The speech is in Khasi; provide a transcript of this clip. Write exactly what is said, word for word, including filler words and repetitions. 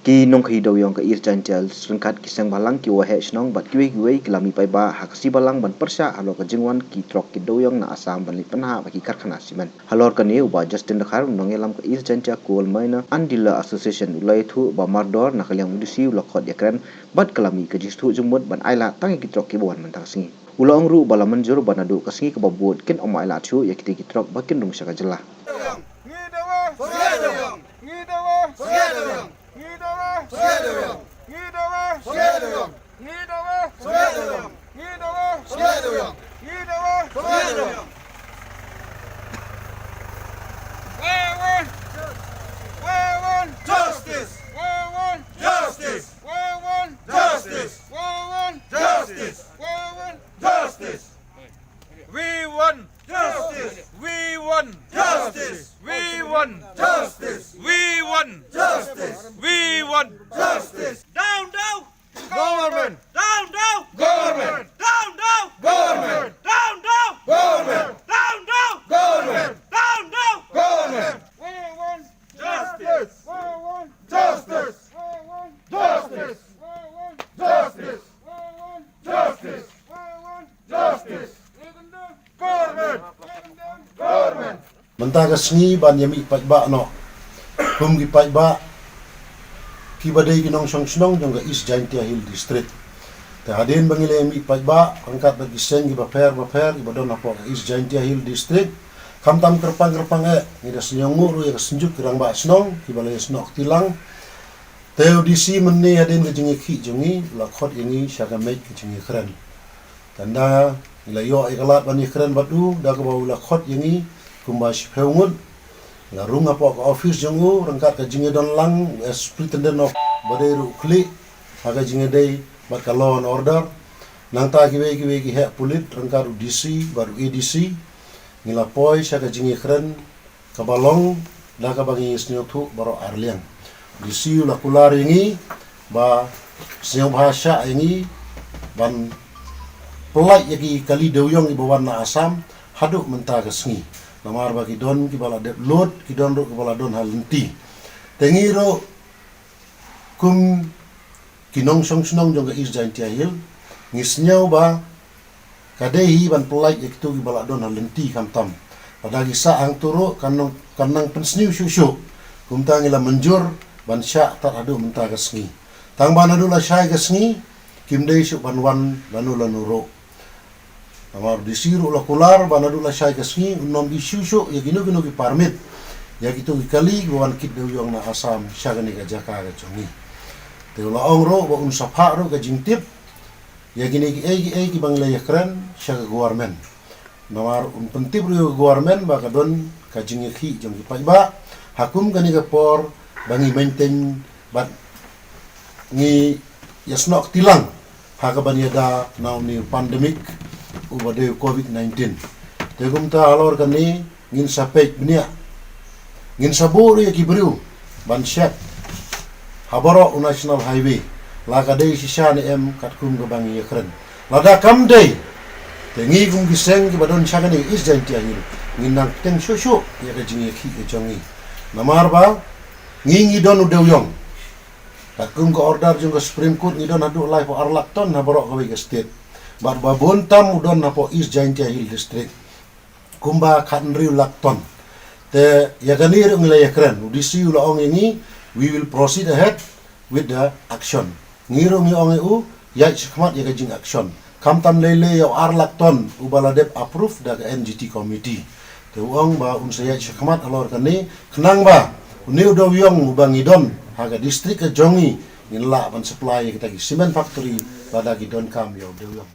Ki nongkhaïi dewiong ka East Jaintia Hills ryngkat ki seng bhalang, ki waheh shnong bad kiwei kiwei ki la mih paidbah ha ka sngi balang ban pyrshah halor ka jingwan ki trok ki dewiong na Assam ban leit pynhap ha ki karkhana cement. Halor kane, u Bah Justin Dkhar, u nongïalam ka East Jaintia Coal Miner and Dealer Association, u la ïathuh ba mardor na ka liang u D C u la khot ïakren bad ka la mih ka jingsngewthuh jingmut ban ailad tang ïa ki trok kiba wan mynta ka sngi. U la ong ruh ba la mynjur ba naduh ka sngi kaba bud kin ym ailad shuh ïa kita ki trok ba kin rung sha ka jylla. We want justice. We want justice. We want justice. We want justice. We want justice. We want justice. We want justice. We want justice. We want justice. We want justice. Down, down. Government. Down, down. Government. Down, down. Government. Down, down. Government. Down, down. Government. Down, down. Government. We want justice. We want justice. We want justice. We want justice. We want justice. We want justice. Government. Government. Mynta ka sngi ban ïa mih paidbah noh kum ki paidbah kiba dei ki nongshong shnong jong ka East Jaintia Hills District. Te hadien ba ngi la ïa mih paidbah ryngkat bad ki seng kiba pher ba pher kiba don hapoh ka East Jaintia Hills District, khamtam kyrpang kyrpang eh, ngi da sngewnguh ruh ïa ka synjuk ki rangbah shnong kiba la ïasnoh kti lang. Te u D C mynne hadien ka jingïakhih jong ngi u la khot ïa ngi sha ka mei ka jingïakren. Tangba ngi la ïoh ïa ka lad ban ïakren bad u da kaba u la khot ïa ngi kumba shiphew ngut. Ngi la rung hapoh ka office jong u ryngkat ka jingïadon lang u Superintendent of, ba dei ruh u khlieh ha ka jingïadei bad ka law and order. Nangta kiwei kiwei ki heh pulit ryngkat u D C bad u A D C. Ngi la poi sha ka jingïakren kaba long da kaba ngi sngewthuh baroh arliang. U D C u la kular ïa ngi ba sngewbha shah ïa ngi ban pynlait ïa ki kali dewiong kiba wan na Assam haduh mynta ka sngi. Namar ba ki don kiba la dep lut, ki don ruh kiba la don ha lynti. Te ngi ruh kum ki nongshong shnong jong ka East Jaintia Hills, ngi sngew ba ka dei hi ban pynlait ïa kito kiba la don ha lynti khamtam. Lada ki sah hangto ruh kan nang, kan nang pynsniew shuh shuh. Kumta ngi la mynjur ban shah tad haduh mynta ka sngi. Tangba naduh lashai ka sngi kim dei shuh ban wan lano lano ruh. Namar u D C ruh u la kular ba naduh lashai ka sngi un ym issue shuh ïa kino kino ki permit ïa kito ki kali kiba wan kit dewiong na Assam sha kane ka jaka ka jong ngi. Te u la ong ruh ba un sa phah ruh ka jingtip ïa kine kiei kiei kiba ngi la ïakren sha ka government. Namar un pyntip ruh ïa ka government ba ka don ka jingïakhih jong ki paidbah ha kum kane ka por ba ngi maintain bad ngi ïasnoh kti lang ha kaba ngi ïada na une u pandemic uba dei u covid nineteen. Te kumta halor kane ngin sa peit bniah, ngin sa buh ruh ïa ki briew ban check ha baroh u National Highway la ka dei shisha ne em katkum kaba ngi ïakren. Lada kam dei, te ngi kum ki seng kiba don sha kane East Jaintia Hills ngin nang teng shuh shuh ïa ka jingïakhih ka jong ngi. Namar ba ngi ngi don u dewiong. Katkum ka order jong ka Supreme Court ngi don haduh laiphew ar lak ton ha baroh kawei ka state. Bad ba bun tam u don hapoh East Jaintia Hills District kumba khathynriew lak ton. Te ïa kane ruh ngi la ïakren, u D C u la ong ïa ngi, we will proceed ahead with the action. Ngi ruh ngi ong ïa u, ïaid shakhmat ïa ka jing action. Khamtam lei lei ïa u ar lak ton uba la dep approve da ka N G T committee. Te u ong ba un sa ïaid shakhmat halor kane khnang ba une u dewiong uba ngi don ha ka district ka jong ngi ngin lah ban supply ïa kita ki cement factory lada ki donkam ïa u dewiong.